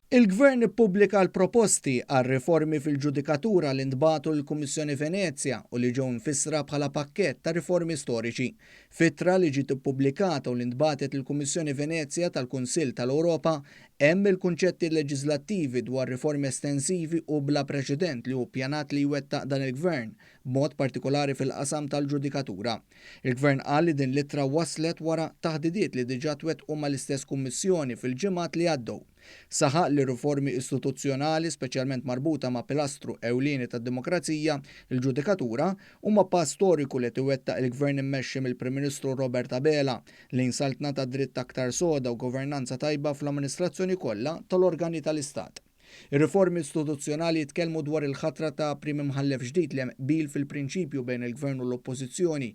Il-Gvern ippubblika l-proposti għal riformi fil-ġudikatura li ntbagħtu lill-Kummissjoni Venezja u li ġew imfissra bħala pakkett ta' riformi storiċi. F'ittra li ġiet ippubblikata u li ntbagħtet lill-Kummissjoni Venezja tal-Kunsill tal-Ewropa hemm il-kunċetti leġiżlattivi dwar riformi estensivi u bla preċedent li hu ppjanat li jwettaq dan il-Gvern, b'mod partikolari fil-qasam tal-ġudikatura. Il-Gvern qal li din l-ittra waslet wara taħdidiet li diġà twettqu mal-istess Kummissjoni fil-ġimgħat li għaddew. Saħaq li riformi istituzzjonali, speċjalment marbuta ma' pilastru ewlieni tad-demokrazija, il-ġudikatura, huma pass storiku li qed iwettaq il-Gvern immexxi mill-Prim Ministru Robert Abela lejn saltna tad-dritt aktar soda u governanza tajba fl-amministrazzjoni kollha tal-organi tal-Istat. Ir-riformi istituzzjonali jitkellmu dwar il-ħatra ta' Prim Imħallef ġdid li hemm qbil fil-prinċipju bejn il-Gvern u l-Oppożizzjoni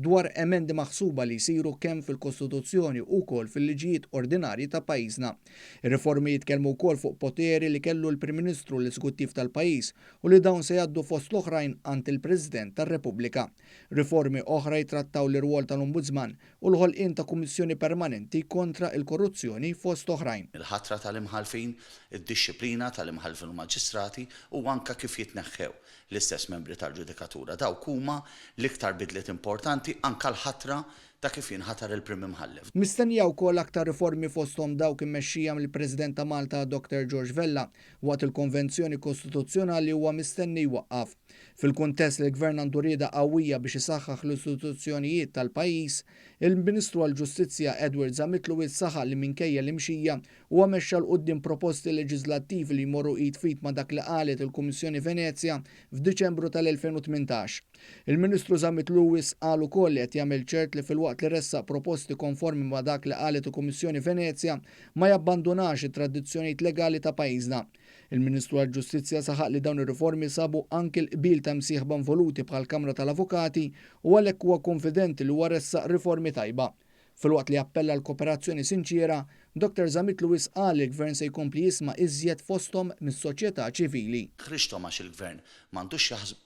dwar emendi maħsuba li jsiru kemm fil-Kostituzzjoni u wkoll fil-liġijiet ordinarji ta' pajjiżna. Ir-riformi jitkellmu wkoll fuq poteri li kellu l-Prim Ministru u l-Eżekuttiv tal-pajjiż u li dawn se jgħaddu fost l-oħrajn għand il-President tar-Repubblika. Riformi oħra jittrattaw l-irwol tal-Ombudsman u l-ħolqien ta' Kummissjoni Permanenti kontra l-Korruzzjoni fost oħrajn. Il-ħatra tal-imħallfin, id-dixxiplina tal-imħallfin u maġistrati u anke kif jitneħħew l-istess membri tal-ġudikatura. Dawk huma l-iktar bidliet importanti, anke l-ħatra ta' kif jinħatar il-Prim Imħallef. Mistennija wkoll aktar riformi fosthom dawk immexxija mill-President ta' Malta Dr George Vella waqt il-Konvenzjoni Kostituzzjonali huwa mistenni jwaqqaf. Fil-kuntest li l-Gvern għandu rieda qawwija biex isaħħaħ l-istituzzjonijiet tal-pajjiż, il-Ministru għall-Ġustizzja Edward Zammit Lewis saħaq li minkejja l-imxija, huwa mexxa 'l quddiem proposti leġiżlattivi li jmorru id f'id ma' dak li qalet il-Kummissjoni Venezja f'Diċembru tal-2018. Il-Ministru Zammit Lewis qal ukoll li qed jagħmel ċert li filwaqt li ressaq proposti konformi ma' dak li qalet il-Kummissjoni Venezja, ma jabbandunax it-tradizzjonijiet legali ta' pajjiżna. Il-Ministru għall-Ġustizzja saħaq li dawn ir-riformi sabu anki l-qbil ta' msieħba involuti bħall-Kamra tal-Avukati u għalhekk huwa kunfidenti li huwa ressaq riformi tajba. Filwaqt li appella għal kooperazzjoni sinċiera, Dottor Zammit Lewis qal li l-Gvern se jkompli jisma' iżjed fosthom mis-soċjetà ċivili. Ħriġthom għax il-Gvern m'għandux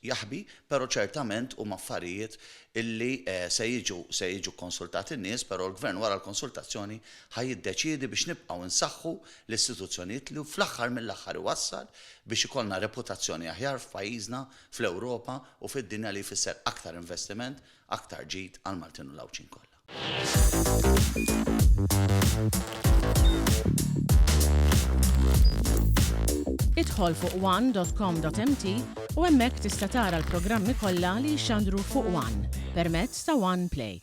jaħbi, però ċertament huma affarijiet illi se jiġu se jiġu kkonsultati n-nies, però l-Gvern wara l-konsultazzjoni ħa jiddeċiedi biex nibqgħu nsaħħu l-istituzzjonijiet li fl-aħħar mill-aħħar iwassal biex ikollna reputazzjoni aħjar f'pajjiżna, fl-Ewropa u fid-dinja li jfisser aktar investiment, aktar ġid għall-Maltin u l-Għawdxin kollha. Idħol fuq one.com.mt u hemmhekk tista' tara l-programmi kollha li jixxandru fuq One permezz ta' One Play.